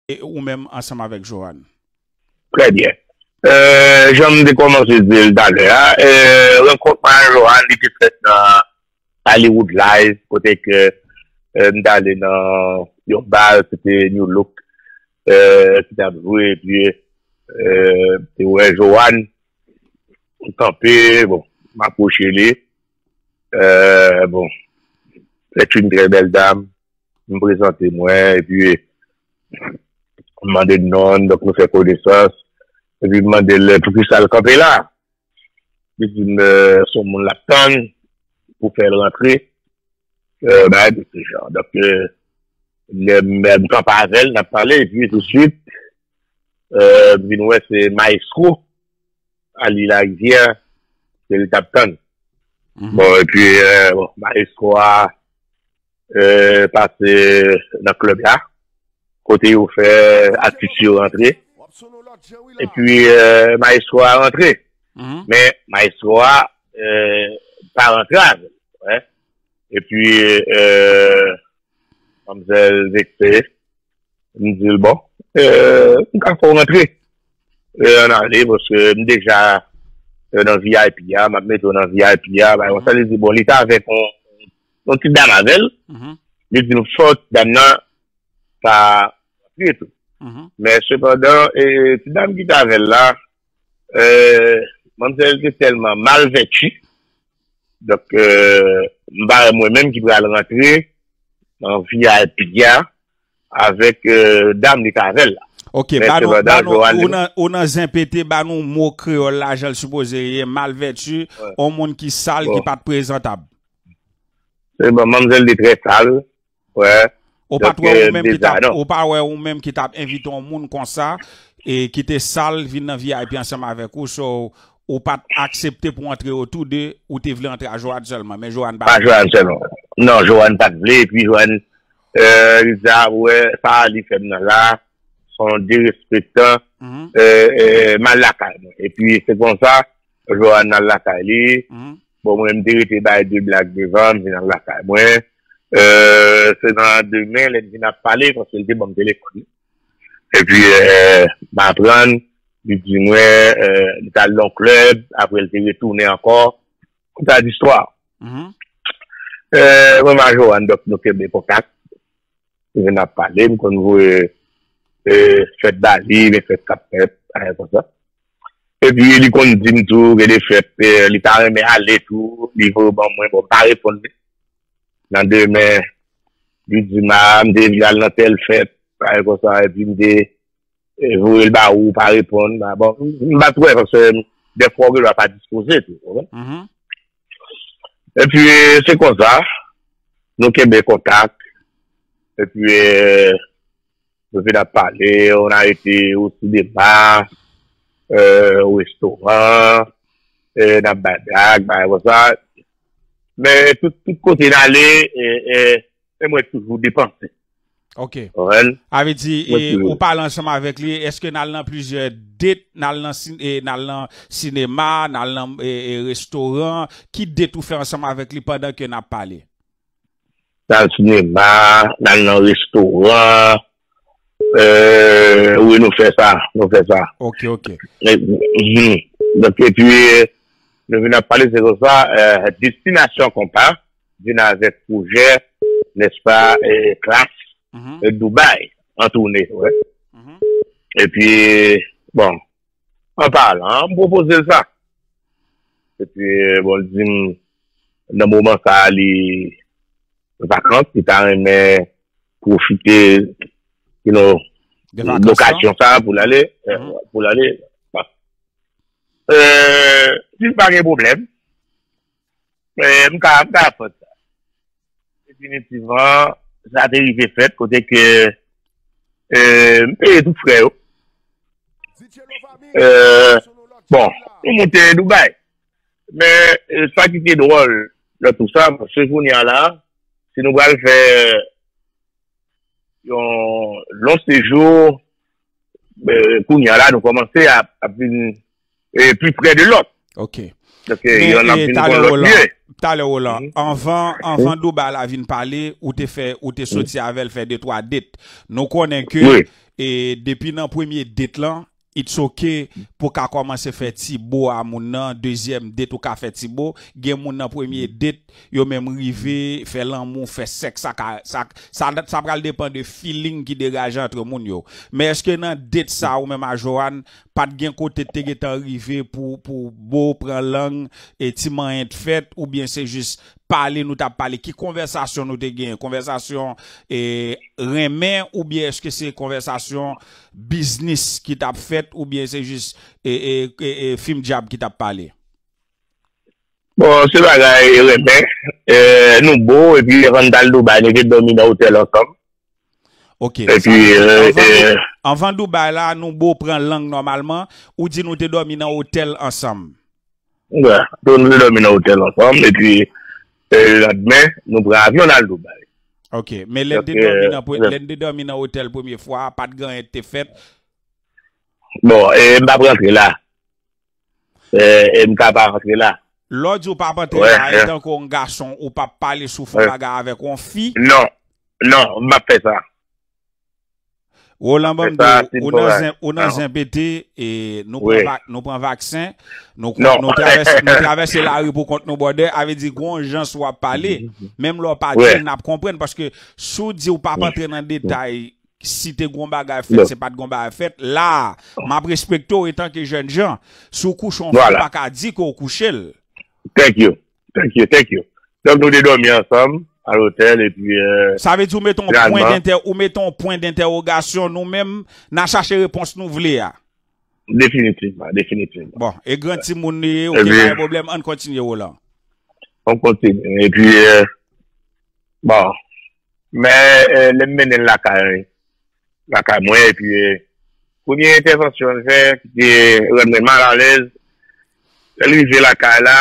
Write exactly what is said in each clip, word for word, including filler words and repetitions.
e ou menm ansanm avèk Joanne? Trè byen. Euh, jan m te kòmanse di l talè a, euh, rankont mwen ak Joanne, li te fèt nan Hollywood Live, kote ke euh, m t ale nan yon bal, se te New Look, euh, ki t ap jwe, epi euh, te wè Joanne, m kanpe, bon, m apwoche li, euh, bon, c'est une très belle dame, m prezante mwen, epi m mande non, donk nou fè konesans, epi m mande l poukisa l kanpe la. Li di m se yon moun l ap tann pou fè l rantre, bagay de se jan. Donk, lè m kanpe avè l, n ap pale, epi tousuit, m vin wè se Maestro Ali Larivière ke li t ap tann. Bon, epi, bon, Maestro a pase nan klèb la, kote yo fè atis yo rantre. Epi, Maestro a rantre. Men Maestro a pa rantre avè l. Epi, manmzèl vekse, m di l, bon, m ka fè w rantre. Ann ale, paske m deja nan V I P a, m ap mete w nan V I P a, bagay konsa. Li di, bon, li t avèk yon, yon ti dam avè l. Li di m fò ti dam nan pa rantre tou. Men sepandan, ti dam ki t avè l la, manmzèl te tèlman mal vèti. Donk, m pa wè mwen menm ki pral rantre nan V I P a avèk dam li t avè l la. Ok, ba nou, ba nou, ou nan, ou nan zen pete, ba nou mo kreyòl la jan l sipoze ye, mal vèti, yon moun ki sal, ki pa t prezantab. Se bon, manmzèl li trè sal. Wè. Ou pa t wè ou menm ki t ap, ou pa wè ou menm ki t ap envite yon moun konsa e ki te sal vin nan V I P ansanm avèk ou, so ou pa t aksepte pou antre yo tou de, ou te vle antre a Joanne sèlman, men Joanne pa. Pa Joanne sèlman. Non, Joanne pa t vle, epi Joanne, euh, li di a, wè, sa li fè m nan la, se yon derespektan, euh, euh, m al lakay mwen. Epi se konsa, Joanne al lakay li. Bon, mwen, m te rete bay de blag devan, m vin al lakay mwen. Euh, se nan demen, lè m vin ap pale, paske l te ban m telefòn li. Epi, euh, m aprann, li di mwen, euh, li t al nan klèb, apre l te retounen ankò. Konsa di istwa. Euh, mwen, m a Joanne, donk, nou kenbe kontak. Li vin ap pale, m konn voye, euh, fèt ba li, men fèt k ap fèt, bagay konsa. Epi, li konn di m tou, gen de fèt, euh, li ta renmen ale tou, li voye ban mwen, bon, m pa reponn li. Nan demen, li di m, a, m te vle al nan tèl fèt, bagay konsa, epi m te, eh, voye l ba ou, ou pa reponn. Bon, m pa t wè, paske dèfwa ou gen dwa pa dispoze tou, ou konprann? Epi, se konsa, nou kenbe kontak. Epi, eh, nou vin ap pale, on a été au cinéma, euh, au restaurant, euh, n ap bay blag, bagay konsa. Men tout, tout kote n ale, eh, eh, e mwen toujou depanse. Ok. Konprann? Sa vle di, e, ou pale ansanm avèk li, èske n al nan plizyè date, n al nan, e, n al nan sinema, n al nan, e, e, restoran, ki date ou fè ansanm avèk li pandan ke n ap pale? N al sinema, n al nan restoran, euh, wi, nou fè sa, nou fè sa. Ok, ok. Donk, epi, nou vin ap pale, se konsa, euh, Destinasyon Konpa vin avèk pwojè, nèspa, eh, Klass, eh, Dubai, an toune, wè. Epi, bon, an palan, m pwopoze l sa. Epi, bon, l di m, nan moman sa a, li vakans, li ta renmen pwofite, you know, lokazyon sa a pou l ale, eh, pou l ale. Bon. Euh, si l pa gen pwoblèm, euh, m ka, m ka aprann sa. Definitivman, sa te rive fèt kote ke, euh, m peye tout frè yo. Euh, bon, nou moute Dubai. Men, euh, sa ki te dwòl nan tou sa, paske kounye a la, si nou pral fè yon lon sejou, euh, kounye a la, nou kòmanse ap, ap vin, euh, pi prè de lòt. Ok. Donk, e, Men, y an ap e, vin talè, pran lòt Roland, lye. Talè, Roland, Mhm. anvan, anvan Dubai la vin pale, ou te fè, ou te Mhm. soti avè l fè de twa date. Nou konnen ke, Wi. e, depi nan premye date lan, it's ok pou ka kòmanse fè ti bo a moun nan, dezyèm date ou ka fè ti bo, gen moun nan premye date, yo menm rive fè lanmou, fè sèks, sa ka, sa, sa, sa pral depann de feeling ki degaje antre moun yo. Men èske nan date sa ou menm a Joanne, pa t gen kote te gentan rive pou, pou bo pran lang e ti manyen t fèt, oubyen se jis pale nou t ap pale? Ki konvèsasyon nou te genyen? Konvèsasyon, e, renmen, oubyen èske se konvèsasyon biznis ki t ap fèt, oubyen se jis, e, e, e, e, fim dyab ki t ap pale? Bon, se bagay renmen. E, nou bo, epi anvan n t al Dubai, nou te dòmi nan otèl ansanm. Ok, epi, sa vle di, e, anvan e, nou, anvan Dubai la, nou bo pran lang nòmalman, ou di nou te dòmi nan otèl ansanm. Wi, nou te dòmi nan otèl ansanm, epi, e, lendmen, nou pran avyon, n al Dubai. Ok, men lè n Donk, te dòmi e, nan pre-, e, lè n te dòmi nan otèl premye fwa a, pa t gen anyen ki te fèt? Bon, e, m p ap rantre la. E, e, m ka pa rantre la. Lè w di w p ap antre Wi, la, wi. etanke yon gason, ou p ap pale sou fon Wi. bagay avèk yon fi? Non, non, m p ap fè sa. Roland, ban m di w, ou nan zen, ou nan zen pete, e nou pran va-, nou pran vaksen, nou, nou travèse, nou travèse lari pou kont nou, brother, a vle di gon jans w ap pale, menm lè w pa di l, n ap konprann, paske si w di w p ap antre nan detay, si te gon bagay fèt, se pa t gon bagay fèt, la, m ap respekte w etanke jènjan. Si w kouche yon fi, ou pa ka di ke w kouche l. Thank you. Thank you. Thank you. Donk, nou te dòmi ansanm a lotèl, epi, e, Sa vle di ou mete yon pwen finalman dentè-, ou mete yon pwen dentèwogasyon, nou menm, n a chache repons nou vle a. Definitivman, definitivman. Bon, e gran timoun li ye, ok, Epi, pa gen pwoblèm, ann kontinye, Roland. Ann kontinye. Epi, e, bon, men, e, lè m mennen l lakay, lakay mwen, epi, e, premye entèvansyon l fè, ki te rann mwen malalèz, lè l rive lakay la,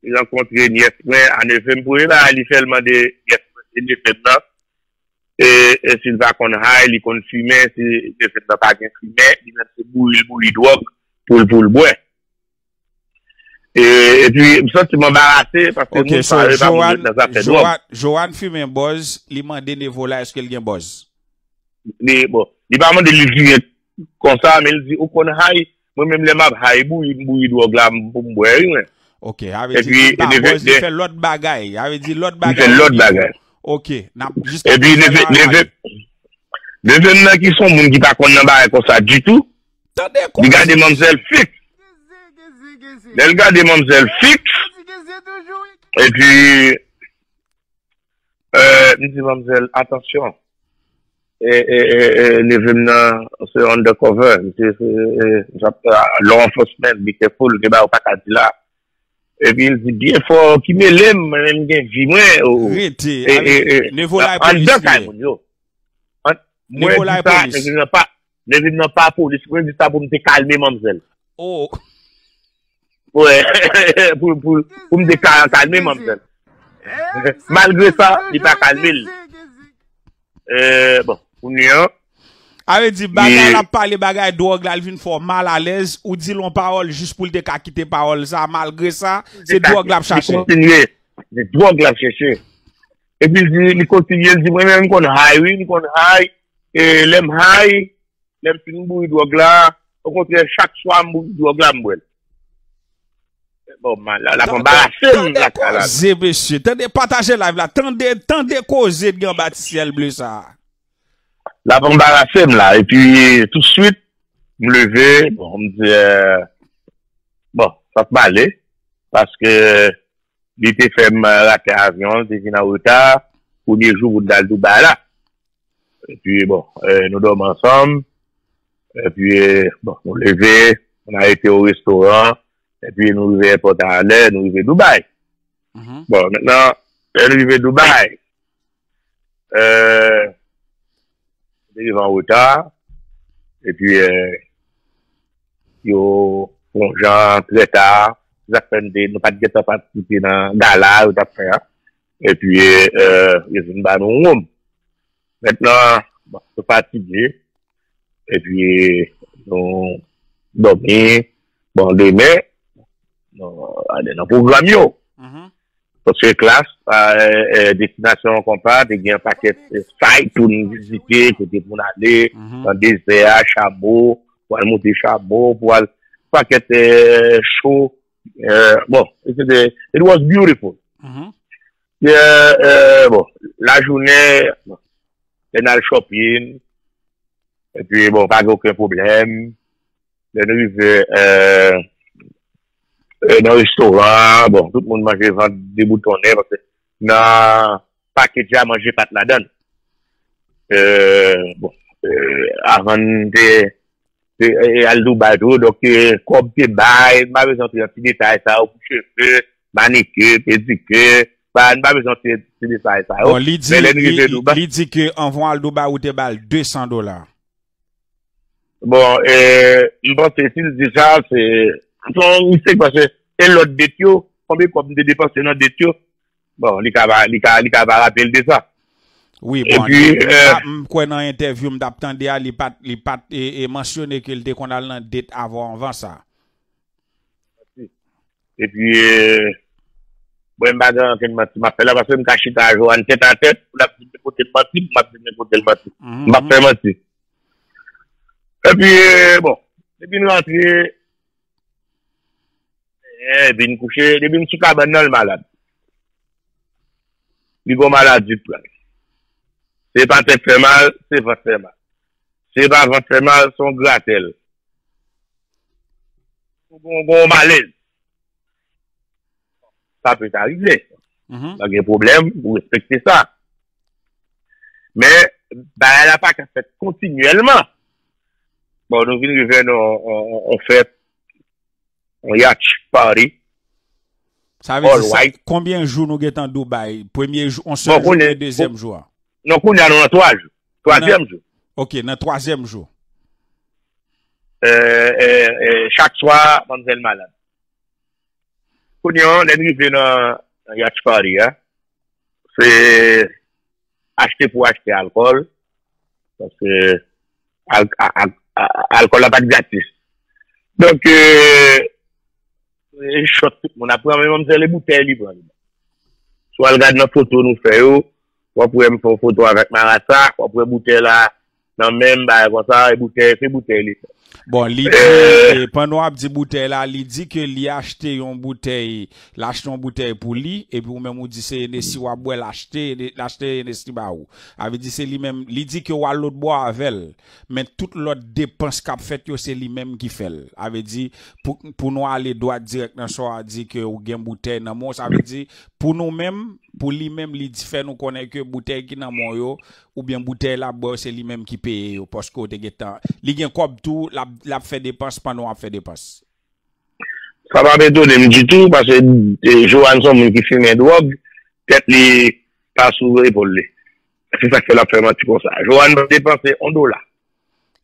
li rankontre nyès mwen a neve m. Premye bagay li fè, l mande nyès mwen, se neve m nan, e, e si l pa konn hay, li konn fimen, si neve m nan pa gen fimen, li menm se bouri l bouri dwòg pou l, pou l bwè. E, epi, m santi m anbarase, paske Ok, moun so sa yo pa moun Joanne, nan zafè dwòg. Joanne, Joanne fimen bòz, li mande Nevo la èske l gen bòz. Li, bon, li pa mande li fimen konsa, men l di, ou konn hay, mwen menm lè m ap hay, bouyi, m bouyi dwòg la, m, pou m bwè, wi, mwen. Ok, sa vle di Epi, li pa neve, bòz, li ne, fè lòt bagay. Sa vle di lòt li bagay fè lòt li bagay. Ok, n ap jis Epi, neve, neve, neve m nan ki se yon moun ki pa konn nan bagay konsa ditou, Tande li gade manzèl fiks. Lè l gade manzèl fiks, epi, e, m di manzèl, atansyon. E, e, e, e, neve m nan, se undercover. Misye, se, e, e, law enforcement, be careful, gen bagay ou pa ka di la. Epi l di byen fò, ki mele m, mwen menm gen vi mwen. Rete, e, e, Nevo la e polis li ye. Anndan kay moun yo. An, mwen di sa, neve m nan pa, neve m nan pa polis, mwen di sa pou m te kalme manmzèl. Oh. Wi, pou, pou, pou m te ka, kalme manmzèl. Malgre sa, li pa kalme l. E, bon, kounye a, A vle di, bagay l ap pale, bagay dwòg la, l vin fè w malalèz, ou di l yon pawòl jis pou l te ka kite pawòl sa, malgre sa, se dwòg l ap chache. Li kontinye, se dwòg l ap chèche. Epi l di, li kontinye, l di, mwen menm, m konn hay, wi, m konn hay. E lè m hay, lè m fin bouri dwòg la, okontrè, chak swa m bouri dwòg la, m bwè l. Bon, man, la, l ap anbarase m lakay la. Tande koze, mesye. Tande, pataje live la. Tande, tande koze ki anba ti syèl ble sa a. L ap anbarase m la. Epi, touswit, m leve, bon, m di, e, bon, fòk m ale. Paske li te fè m rate avyon, li te vin an reta. Premye jou pou n t al Dubai la. Epi, bon, e, nou dòmi ansanm. Epi, e, bon, nou leve, nou arete o restoran. Epi, nou rive èpòt a lè, nou rive Dubai. Bon, mentnan, lè nou rive Dubai, e, nou te rive an reta. Epi, e, yo fè yon jan trè ta. Se sa k fè nou te, nou pa t gentan patisipe nan gala yo t ap fè a. Epi, e, yo vin ba nou wonm. Mentnan, bon, nou fatige. Epi, nou dòmi. Bon, demen, nou, nan pwogram yo. Paske klas, e, e, destinasyon konpa, te gen yon pakèt, e, site pou nou vizite, kote pou n ale, nan dezè a, chamo, pou al monte chamo, pou al pakèt, e, cho, e, bon, it was beautiful. E, e, bon, lajounen, bon, lè n al shopping, epi, bon, pa gen okenn pwoblèm. Lè nou rive, e, e, nan restoran an, bon, tout moun manje vant deboutonnen, paske nan package la, manje pa t ladan l. E, bon, e, avan n te, te, e, al Dubai tou, donk, e, kòb te bay, m pa bezwen antre nan ti detay sa yo pou cheve, manikir, pedikir, pa, n pa bezwen antre nan ti detay sa yo. Bon, li di, Men lè n li, rive li, Dubai, li di ke anvan w al Dubai, ou te ba l de san dola. Bon, e, m panse si l di sa, se, se yon mistake, paske e lòt det yo, konbyen kòb m te depanse nan det yo, bon, li ka pa, li ka, li ka pa rapele de sa. Wi, bon, Epi, li, li e, pa, m kwè nan entèvyou m t ap tande a, li pa t, li pa t, e, e, mansyone ke l te konn al nan det avan, anvan sa. Epi, e, bon, m pa gen ankenn manti m ap fè la, paske m ka chita a Joanne tèt a tèt, pou l ap di m kote l manti, m ap di m kote l manti. M p ap fè manti. Epi, e, bon, depi n rantre, e, epi n kouche, depi n sou kabann nan, l malad. Li gon maladi l pran. Se pa tèt fè mal, se vant fè mal. Se pa vant fè mal, se yon gratèl. Ou gon, gon malèz. Sa pe ta rive. Pa gen pwoblèm, ou respekte sa. Men, bagay la pa ka fèt kontinyèlman. Bon, nou vin rive nan yon, yon, yon fèt, yon yacht party. Sa vle di, sa, konbyen jou nou gentan Dubai? Premye jou, yon sèl jou, oubyen dezyèm jou a? Non, kounye a nou nan twa jou. Twazyèm jou. Ok, nan twazyèm jou. E, e, e, chak swa, manmzèl malad. Kounye a, lè n rive nan, nan yacht party a, se achte pou achte alkòl, paske al, a, a, a, alkòl la pa t gratis. Donk, e, e shot tout moun ap pran, men manmzèl e boutèy li pran. Si w al gade nan foto nou fè yo, w ap wè m fè yon foto avèk marasa, w ap wè boutèy la nan men m, bagay konsa, e boutèy, se boutèy li fè. Bon, li di, e, pandan w ap di boutèy la, li di ke li achte yon boutèy, l achte yon boutèy pou li, epi ou menm ou di se Hennessy w ap bwè, l achte, l achte Hennessy ba ou. Sa vle di se li menm, li di ke w al lòt bò avè l, men tout lòt depans k ap fèt yo, se li menm ki fè l. Sa vle di, pou, pou nou ale dwat dirèk nan sa w a di ke ou gen boutèy nan men w, sa vle di, pou nou menm, pou li menm, li di fè nou konnen ke boutèy ki nan men w yo, oubyen boutèy l ap bwè yo, se li menm ki peye yo, paske w te gentan, li gen kòb tou, l ap, l ap fè depans pandan w ap fè depans. Sa p ap etone m ditou, paske, e, Joanne se yon moun ki fimen dwòg, tèt li pa sou epòl li. Se sa k fè l ap fè manti konsa. Joanne pa depanse yon dola.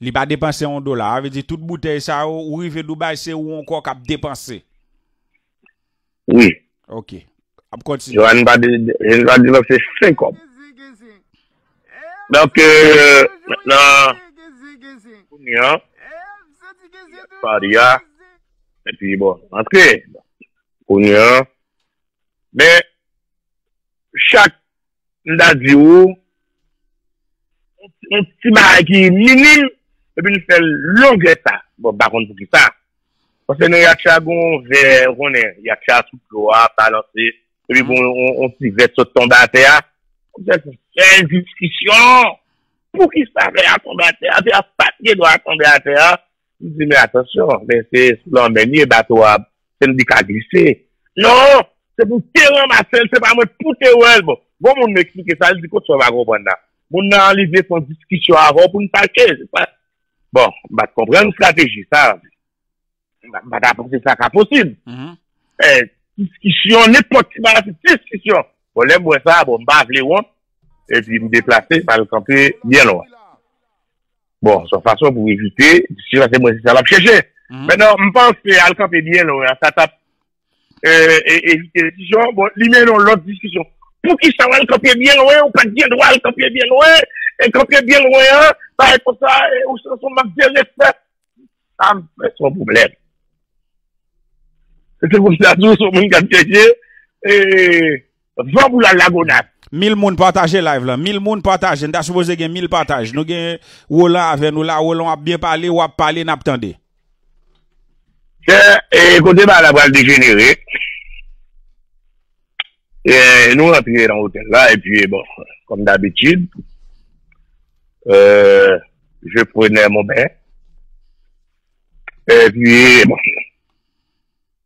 Li pa depanse yon dola. Sa vle di tout boutèy sa yo, ou rive Dubai, se ou ankò k ap depanse. Wi. Ok. Ap kontinye. Joanne pa de, de, Joanne pa depanse senk kòb. Donk, e, mentnan, kounye a, party a, epi bon, antre. Kounye a, men, chak, m ta di ou, yon ti bagay ki minim, epi n fè l longè sa. Bon, m pa konn poukisa. Paske nan yacht la, gon vè, ou konnen, yacht la sou dlo a, balanse, epi gon yon, yon ti vè sot tonbe atè a. Fè diskisyon. Poukisa vè a tonbe atè a? Vè a pa t gen dwa tonbe atè a. M di, men atansyon, men se sou lanmè n ye, bato a, se m di ka glise. Non! Se pou te ranmase l, se pa mwen pou te wè l. Bon, gon moun m eksplike sa, l di, kot sa w pa konprann la? Moun nan rive fè yon diskisyon avè w pou n pake. Se pa, bon, m pa t konprann estrateji sa. M pa, m pa ta panse sa ka posib. E, diskisyon, nenpòt ti bagay, se diskisyon. Bon, lè m wè sa, bon, m pa vle wont. Epi m deplase, m al kanpe byen lwen. Bon, se yon fason pou evite diskisyon, se mwen, se sa l ap chèche. Mentnan, m panse al kanpe byen lwen an, sa t ap, e, e, evite diskisyon. Bon, li mennen yon lòt diskisyon. Poukisa w al kanpe byen lwen? Ou pa t gen dwa al kanpe byen lwen. E kanpe byen lwen an, bagay konsa, e, ou se yon mank de respè. Sa m fè se yon pwoblèm. Se konsa tou, se yon moun k ap chèche, e, van pou l al Lagonav. Mil moun pataje live la. Mil moun pataje. Nou ta sipoze gen mil pataj. Nou gen Roland avè nou la. Roland, w ap byen pale, w ap pale, n ap tande. Chè, e, kote bagay la pral dejenere, e, nou rantre nan otèl la, epi, bon, comme d'habitude, euh, je prenais mon bain. Epi, bon,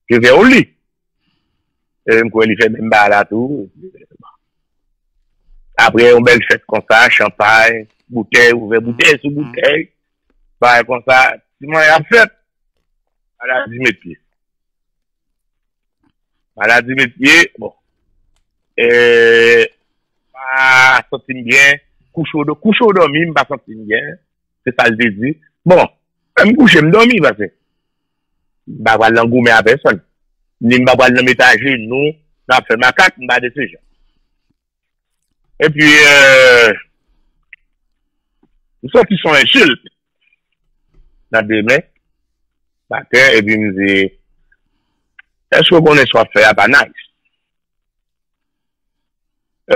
je vais au lit. E m kwè li fè menm bagay la tou. Apre yon bèl fèt konsa, chanpay, boutèy, ouvè boutèy sou boutèy, bagay konsa, ti manyen ap fèt. Maladi met pye. Maladi met pye, bon. E, pa santi m byen, kouche w do-, kouche w dòmi, m pa santi m byen. Se sa l te di. Bon, m kouche, m dòmi, paske m pa pral nan goumen a pèsonn. Ni m pa pral nan met ajenou, nan ap fè makak, m pa de se jan. Epi, euh, m santi son ensilt nan demen maten, epi m di, èske w konnen sa w ap fè a pa nice?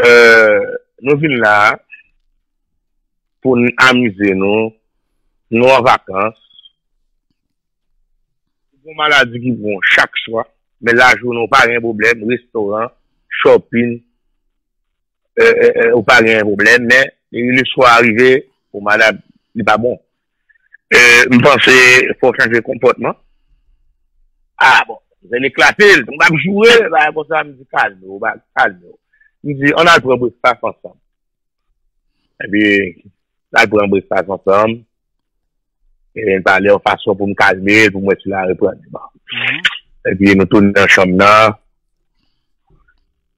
Euh, nou vin la pou n amize nou, nou an vakans. Gon maladi ki pran w chak swa, men lajounen w pa gen pwoblèm, restoran, shopping, e, e, e, ou pa gen pwoblèm, men le swa rive, ou malad, li pa bon. E, m panse fò w chanje konpòtman. Ah bon, se l eklate l, m ap joure, bagay konsa, m di, "Kalme w, ba, kalme w." M di, "Ann al pran breakfast ansanm." Epi, n al pran breakfast ansanm. E n pale yon fason pou m kalme l, pou m wè si l a reprann li. Bon. Epi, nou tounen nan chanm nan.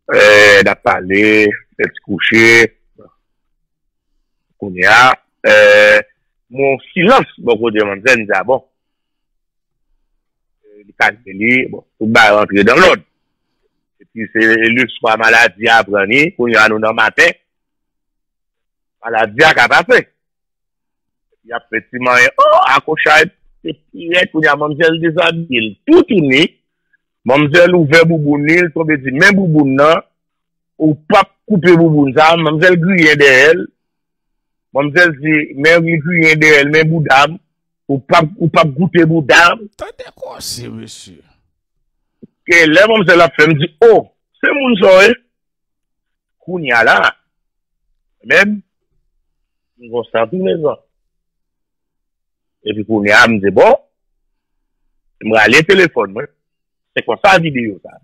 E, n ap pale, fè ti kouche. Kounye a, e, m wè yon silans bò kote manzè, m di, "A bon." E, li kalme li, bon, tout bagay rantre dan lòd. Epi, se le swa maladi a pran li, kounye a nou nan maten. Maladi a ka pase. Y ap fè ti manyen. Oh, akochay, se pi rèd, kounye a manmzèl dezabiye l. Toutouni, manmzèl ouvè bouboun li, l tonbe di, "Men bouboun nan, ou p ap koupe bouboun sa." Manmzèl griyen dèyè l. Manmzèl di, "Men li griyen dèyè l, men bouda m, ou p ap, ou p ap goute bouda m." Tande kòse, mesye. Ke lè manmzèl ap fè, m di, "Oh, se moun sa w ye?" Kounye a la, menm, m gon san tou mezon. Epi kounye a, m di, "Bon, m rale telefòn mwen." Se konsa videyo sa.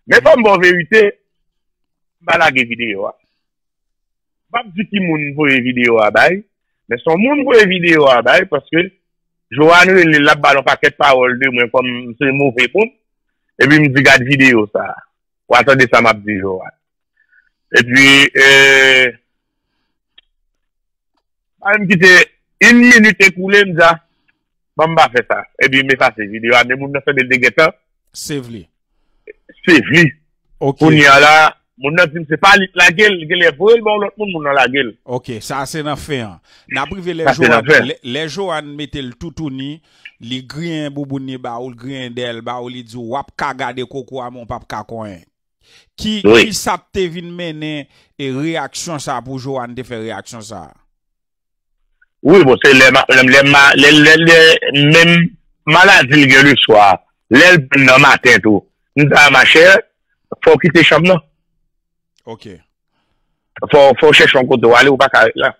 Men fò m ba w verite, m pa lage videyo a. M p ap di ki moun voye videyo a bay, men se yon moun voye videyo a bay, paske Joanne rele l, l ap ba l yon pakèt pawòl de mwen kòm m se move moun, epi m di, "Gad videyo sa a." W a tande sa m ap di Joanne. Epi, e, pa menm kite yon minit ekoule, m di, "A, ban m pa fè sa." Epi m efase videyo a, men moun nan sanble l te gentan save li. Save li. Ok. Kounye a la, moun nan di m se pa li k lage l, genlè voye l ba yon lòt moun, moun nan lage l. Ok, sa se nan fen an. N ap rive lè Sa se nan Joanne, fen. Lè, lè Joanne mete l toutouni, li griyen bouboun li ba ou, l griyen dèyè l ba ou, li di w, "W ap ka gade koko a, men w p ap ka konyen." Ki, Wi. Ki sa k te vin mennen e reyaksyon sa a pou Joanne te fè reyaksyon sa a? Wi, bon, se lè ma-, lè, lè ma-, lè, lè, lè menm maladi l gen le swa, lè l pran nan maten tou. M di, "A, machè, fò w kite chanm nan." Ok. Fò, fò w chèche yon kote w ale, ou pa ka ret la.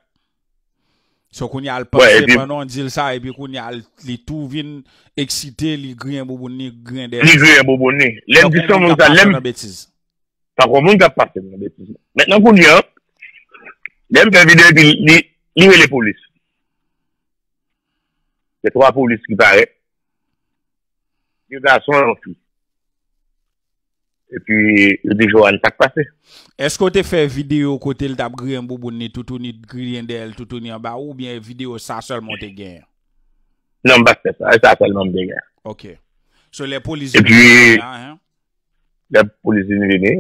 So, kounye a, l Wè, panse epi pandan w di l sa, epi kounye a, li tou vin eksite, li griyen bouboun li, griyen dèyè. Li griyen bouboun li. Lè m di Tankou yon moun moun k ap sa, lè pase m nan betiz. Tankou yon moun k ap pase m nan betiz. Mentnan kounye a, lè m fè videyo, epi li, li rele polis. Gen twa polis ki parèt. Yon gason, yon fi. Epi, yo di Joanne sa k pase. Èske w te fè videyo kote l t ap griyen bouboun li toutouni, griyen dèyè l toutouni anba ou, oubyen videyo sa sèlman w te genyen? Non, m pa t fè sa. E sa sèlman m te genyen. Ok. So, lè polis vin Epi, la, hein? Lè polis vin vini,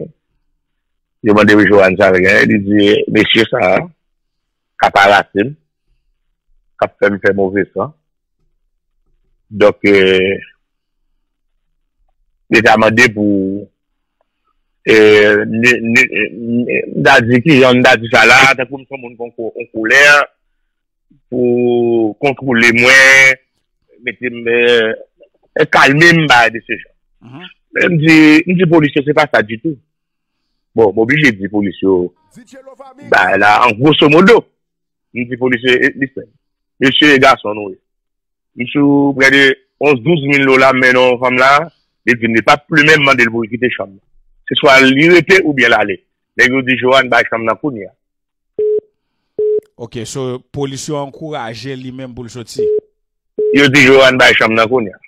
yo mande Joanne sa l genyen, li di, "Mesye sa a k ap arase m, k ap fè m fè move san." Donk, e, Li ta mande pou, e, ni, ni, ni, m ta di ki jan, m ta di sa la, tankou m se yon moun ki gen yon ko-, yon kolè, pou kontwole mwen, mete m, e, e, kalme m, bagay de se jan. Men m di, m di polis yo, se pa sa ditou. Bon, m oblije di polis yo, bagay la, an gwoso modo. M di polis yo, e, listen, mesye e gason nou ye. M sou prè de onz, douz mil dola m mennen yon fanm la, li di m li p ap plumen m, mande l pou l kite chanm nan. Se swa li rete oubyen l ale. Nèg yo di Joanne bay chanm nan kounye a. Ok, so polis yo ankouraje li menm pou l soti. Yo di Joanne bay chanm nan kounye a.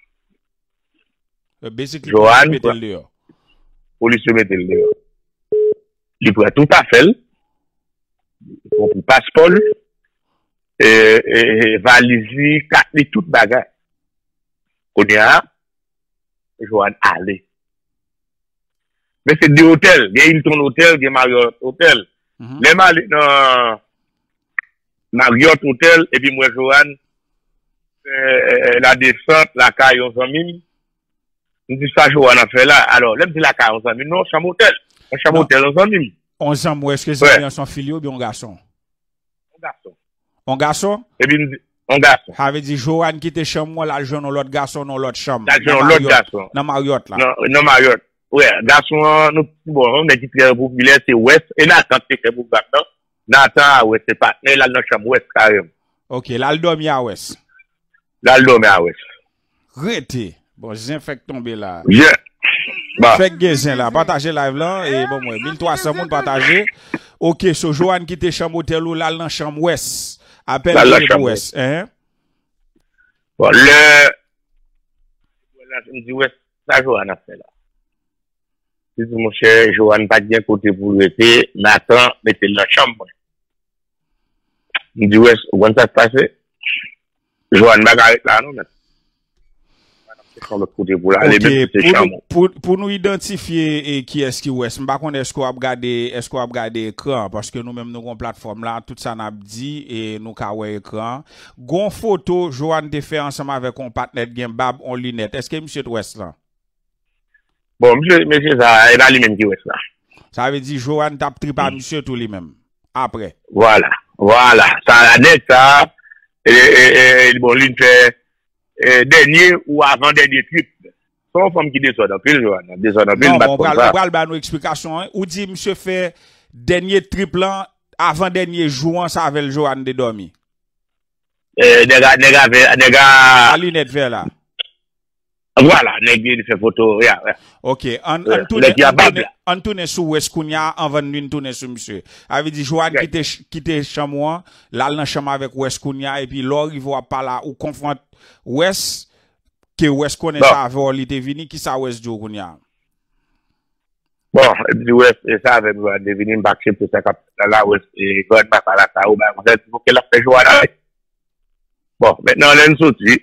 Basically, polis yo mete l deyò. Polis yo mete l deyò. Li pran tout afè l, li pran pou paspò l, e, e, e, valiz li, kat li, tout bagay. Kounye a, Joanne ale. Men se de otèl, gen Hilton Hotel, gen Marriott Hotel. Lè m ale nan Marriott Hotel, epi m wè Joanne fè, e, e, ladesant lakay yon zanmi m, m di sa Joanne ap fè la. Alò, lè m di lakay yon zanmi m, non, chanm otèl. Yon chanm otèl yon zanmi m. Yon zanmi w, èske zanmi an se yon fi li oubyen yon gason? Yon gason. Yon gason? Epi m di, yon gason. Sa vle di Joanne kite chanm ou an, l al jwenn yon lòt gason nan yon lòt chanm. L al jwenn yon lòt gason. Nan Marriott la. Nan, nan Marriott. Wè, gason an, nou, bon, yon nèg ki trè popilè, se Wes. E Nathan te fè pwogram nan. Nathan a Wes, se patnè, l al nan chanm Wes kareman. Ok, l al dòmi a Wes. L al dòmi a Wes. Rete. Bon, zen fèk tonbe la. Yeah. Bon. Fèk gen zen la. Pataje live lan. E bon, mwen, mil twa san moun pataje. Ok, so Joanne kite chanm otèl ou, l al nan chanm Wes. Apèl vini pou Wes. Hein? Bon, lè, lè m di Wes, sa Joanne ap fè la? Li di, monchè, Joanne pa t gen kote pou l rete, Nathan mete l nan chanm mwen. M di, Wes, ou konn sa k pase? Joanne pa ka ret la non, mèt. Joanne ap chèche yon lòt kote pou l ale, menm si se chanm ou. Pou, pou nou idantifye e, kiyès ki Wes, m pa konnen èske w ap gade, èske w ap gade ekran an, paske nou menm nou gen yon platfòm la, tout sa n ap di, e nou ka wè ekran an. Gen yon foto Joanne te fè ansanm avèk yon patnè t gen bab, yon linèt. Èske misye t Wes lan? Bon, misye, mesye sa, e pa li menm ki Wes la. Sa vle di Joanne t ap trip a misye tou li menm. Apre. Vwala, vwala. Sa, nèg sa, e, e, e, bon, li fè, e, dènye ou avan dènye trip. Se yon fanm ki dezòd anpil, Joanne. Dezòd anpil, m pa t konn sa. Non, bon, ou pral, ou pral ba nou eksplikasyon an. Ou di misye fè dènye trip lan, avan dènye jou an, sa avè l Joanne te dòmi. E, nèg a, nèg a vè, nèg a. A linèt vè la. Vwala, nèg li fè foto, ya, ya. Ok, ann, ann tounen, ann tounen, ann tounen sou Wes kounye a anvan n vin tounen sou misye. Sa vle di Joanne kite, kite chanm ou an, l al nan chanm avèk Wes kounye a, epi lè w rive w ap pale a, ou konfwont Wes, ke Wes konnen sa avè w li te vini, kisa Wes di w kounye a? Bon, epi Wes, e sa avè m Joanne te vini, m pa aksepte sa k ap fèt la, Wes, e Joanne pa pale a sa, ou bay konsèy, se pou ke l ap fè Joanne ale. Bon, mentnan lè n soti,